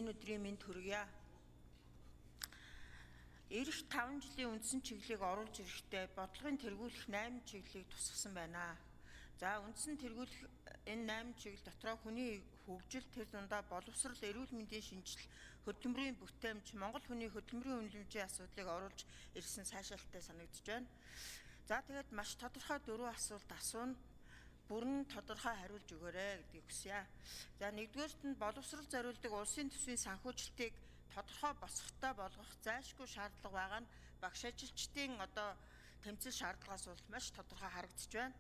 Шинэ өдрийн мэнд хүргье. Ирэх 5 жилийн үндсэн чиглэлийг оруулж ирэхдээ бодлогын тэргүүлэх 8 чиглэлийг тусгасан байна. За, үндсэн тэргүүлэх энэ 8 чиглэл дотроо хүний хөгжил, тэр дундаа боловсрол, эрүүл мэндийн шинжил, хөдөлмөрийн бүтээмж, Монгол хүний хөдөлмөрийн үнэлэмжийн асуудлыг оруулж ирсэн сайшаалтай санагдаж байна. За, тэгээд маш тодорхой 4 асуулт асууна. Бүрэн тодорхой хариулж өгөөрэй гэдгийг хүсье. За, нэгдүгээрт нь боловсрол зориулдаг улсын төсвийн санхүүжилтийг тодорхой босготой болгох зайлшгүй шаардлага байгаа нь багш ажилчдын одоо тэмцэл шаардлагаас бол маш тодорхой харагдаж байна.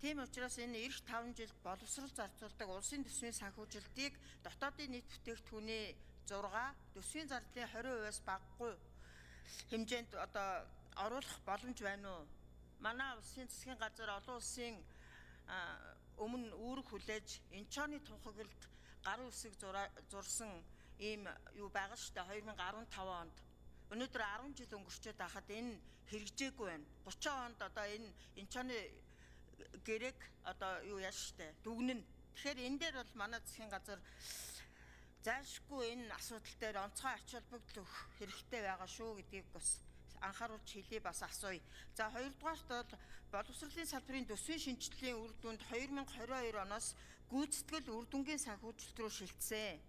Тийм учраас энэ ирэх 5 жилд боловсрол зарцуулдаг улсын төсвийн санхүүжилтийг дотоодын нийт бүтээгдэхүүний 6, төсвийн зардлын 20%-аас багагүй хэмжээнд одоо оруулах боломж байна уу? Манай улсын засгийн газар олон улсын өмнө үүрэг хүлээж Инчоны тунхаглалд гарын үсэг зурсан ийм юу байгаа шүү дээ, 2015 онд. Өнөөдөр 10 жил өнгөрчөөд байхад энэ хэрэгжээгүй байна. 30 онд одоо энэ Инчоны гэрээг одоо юу яаш штэ, дүгнэн. Тэгэхээр энэ дээр бол манай засгийн газар зайлшгүй энэ асуудал дээр онцгой ач холбогдол өгөх хэрэгтэй байгаа шүү гэдгийг бас анхааруулж хэлье, бас асууя. За, хоёрдугаарт бол боловсролын салбарын төсвийн шинжилгээний үр дүнд 2022 оноос гүйцэтгэл үр дүнгийн санхүүжилт рүү шилжсэн.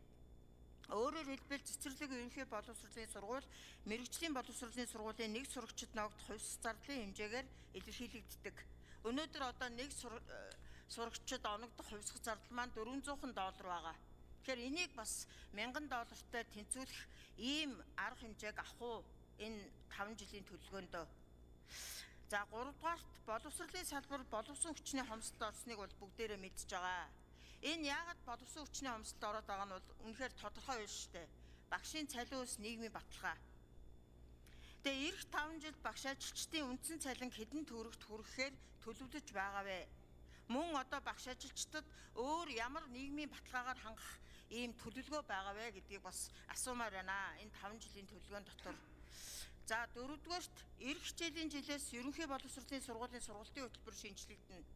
Өөрөөр хэлбэл, цэцэрлэг ерөнхий боловсролын сургууль, мэргэжлийн боловсролын сургуулийн нэг сурагчид ногдох хувьс зардлын хэмжээгээр илэрхийлэгддэг. Өнөөдөр одоо нэг сурагчид оногдох хувьсах зардал маань 400 доллар байгаа. Тэгэхээр энийг бас 1000 доллартай тэнцвүүлэх ийм арга хэмжээг авах уу энэ 5 жилийн төлөвлөгөөндөө? За, гуравдугаарт боловсролын салбар боловсон хүчний хомсдолд орсныг бол бүгдээрээ мэдж байгаа. Энэ яагаад боловсон хүчний хомсдолд ороод байгаа нь бол үнэхээр тодорхой биш шүү дээ. Багшийн цалин ус нийгмийн баталгаа. Тэгээ ирэх 5 жилд багш ажилчдын үндсэн цалин хэдэн төгрөгт хүрэхээр төлөвлөж байгаа вэ? Мөн одоо багш ажилчдад өөр ямар нийгмийн баталгаагаар хангах ийм төлөвлөгөө байгаа вэ гэдгийг бас асуумаар байна. Энэ 5 жилийн төлөвлөгөөн дотор. За, дөрөвдүгээрт ирэх хичээлийн жилээс ерөнхий боловсролын сургуулийн сургалтын хөтөлбөр шинэчлэгдэнэ.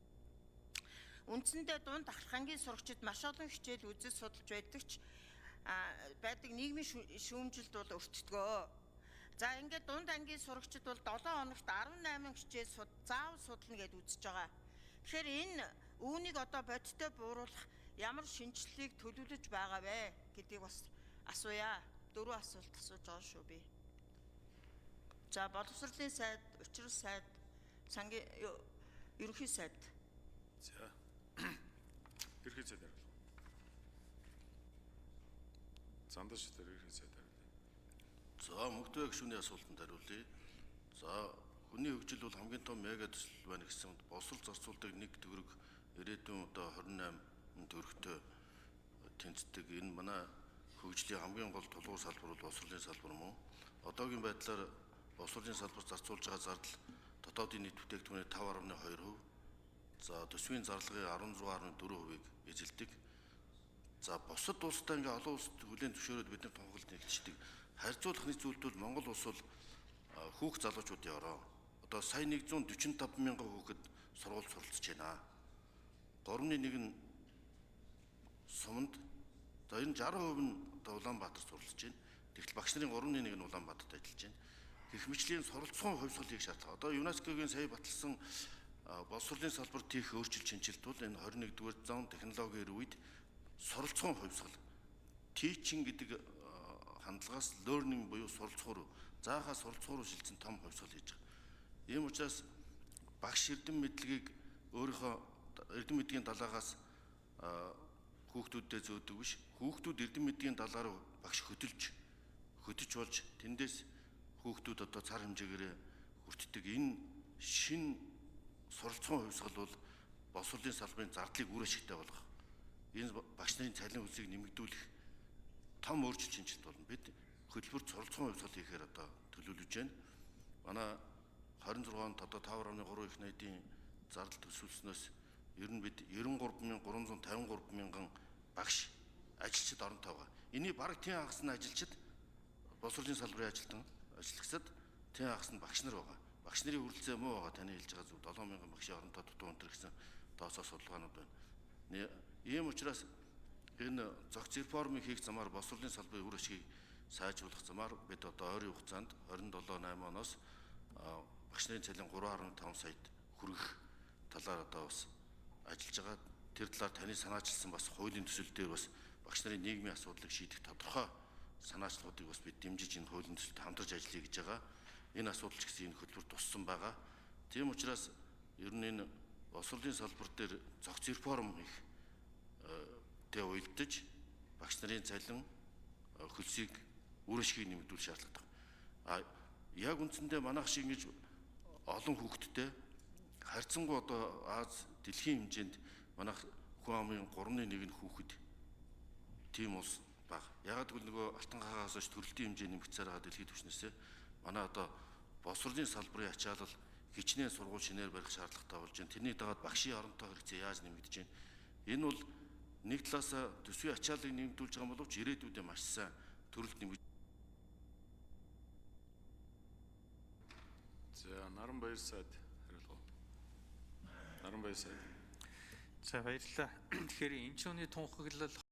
Үндсэндээ дунд ахлах ангийн сурагчид маш олон хичээл үзэж судалж байдаг ч байдаг нийгмийн шүүмжилд бол өртдгөө. За, ингээд дунд ангийн сурагчид бол 7 хоногт 18 хичээл заавал судална гэдээ үзэж байгаа. Тэгэхээр энэ үүнийг одоо бодиттой бууруулах ямар шинэчлэлийг төлөвлөж байгаа вэ гэдгийг бас асууя. 4 асуулт асууж байгаа шүү би. За, боловсролын сайд, учрал сайд, сангийн ерөнхий сайд. За. Ерөнхий сайд хариулах. Зандаш дээр ерөнхий сайд хариулъя. За, мөнгөтэй гишүүний асуултанд хариулъя. За, хүний хөгжил бол хамгийн том мега төсөл байна гэсэн боловсрол зарцуулдаг 1 төгрөг ирээдүйн одоо 28 төгрөгтэй тэнцдэг. Энэ манай хөгжлийн хамгийн гол тулгуур салбар бол боловсролын салбар мөн. Одоогийн байдлаар боловсролын салбарт зарцуулж байгаа зардал дотоодын нийт бүтээгдэхүүний 5.2%, за төсвийн зарлагын 16.4%-ийг эзэлдэг. За, бусад улстай ингээ олон улсад хүлээн зөвшөөрөөд бид нар тунхаглалт нэгтждэг. Харьцуулах нэг зүйлд бол Монгол улс бол хүүхд залуучуудын ороо. Одоо сая 145 мянган хүүхэд сургууль суралцж байна. 3-ны 1 нь суманд, за ер нь 60% нь одоо Улаанбаатар суралцж байна. Тэгтэл багш нарын 3-ны 1 нь Улаанбаатарт ажиллаж байна. Гэх мэтлийн суралцсан хувьсгал хийх шаардлага. Одоо ЮНЕСКО-гийн сая баталсан боловсролын салбарт хийх өөрчлөлт шинэчлэлт бол энэ 21-р зуун технологийн үед суралцсан хувьсгал teaching гэдэг хандлагаас learning буюу суралцах руу, заахаа суралцах руу шилжсэн том хувьсгал хийж байгаа. Ийм учраас багш эрдэм мэдлэгийг өөрийнхөө эрдэм мэдлэгийн далаагаас хүүхдүүдэд зөөдөг биш. Хүүхдүүд эрдэм мэдлэгийн далаа руу багш хөтөлж хөтөч болж тэндээс хүүхдүүд одоо цар хэмжээгээр хүртдэг. Энэ шин суралцсан хувьсгал бол боловсролын салбарын зардлыг үр ашигтай болгох, энэ багш нарын цалин хөлсийг нэмэгдүүлэх том өөрчлөлт шинэчлэлт болно. Бид хөтөлбөрт суралцсан хувьсгал хийхээр одоо төлөвлөж байна. Манай 26 онд одоо 5.3 их найдын зардал төсөвлснөөс ер нь бид 93 353 мянган багш ажилчид оронтой байгаа. Эний бараг тийм хагас нь ажилчид боловсролын салбарын ажилтан ажиллагсад, тийм хагас нь багш нар байгаа. Багш нарын хүрэлцээ муу байгаа, таны хэлж байгаа зөв, 7 мянган багшийн оронтой дутуу өнтер гэсэн тооцоо судалгаанууд байна. Ийм учраас Энэ зохиц реформыг хийх замаар боловсролын салбарын үр ашгийг сайжруулах замаар бид одоо ойрын хугацаанд 27 8 оноос багш нарын цалин 3.5 саяд хүргэх талаар одоо бас ажиллаж байгаа. Тэр талаар таны санаачилсан бас хуулийн төсөл дээр бас багш нарын нийгмийн асуудлыг шийдэх тодорхой санаачлагуудыг бас бид дэмжиж энэ хуулийн төсөлд хамтарч ажиллая гэж байгаа. Энэ асуудал ч гэсэн энэ хөтөлбөр туссан байгаа. Тийм учраас ер нь энэ боловсролын салбар дээр зохиц реформ их тэ уялдаж багш нарын цалин хөлсийг үр ашгийг нэмэгдүүлэх шаардлагатай. А яг үндсэндээ манайх шиг ингэж олон хүүхэдтэй харьцангуй одоо Аз дэлхийн хэмжээнд манайх хүн амын 3-ны 1 нь хүүхэд тийм улс баг. Ягаад гэвэл нөгөө Алтан хаагаас хойш төрөлтийн хэмжээ нэмэгдсээр байгаа дэлхийн түвшнээсээ манай одоо боловсролын салбарын ачаалал хичнээн сургууль шинээр барих шаардлагатай болж байна. Тэрний дагаад багшийн оронтой хэрэгцээ яаж нэмэгдэж байна. Энэ бол нэг талаасаа төсвийн ачааллыг нэмэгдүүлж байгаа боловч ирээдүйдээ маш сайн төрөлт нэмэгдэж. За Наранбаяр сайд хариулах уу? Наранбаяр сайд. За баярлалаа. Тэгэхээр энэ ч үний тунхаглал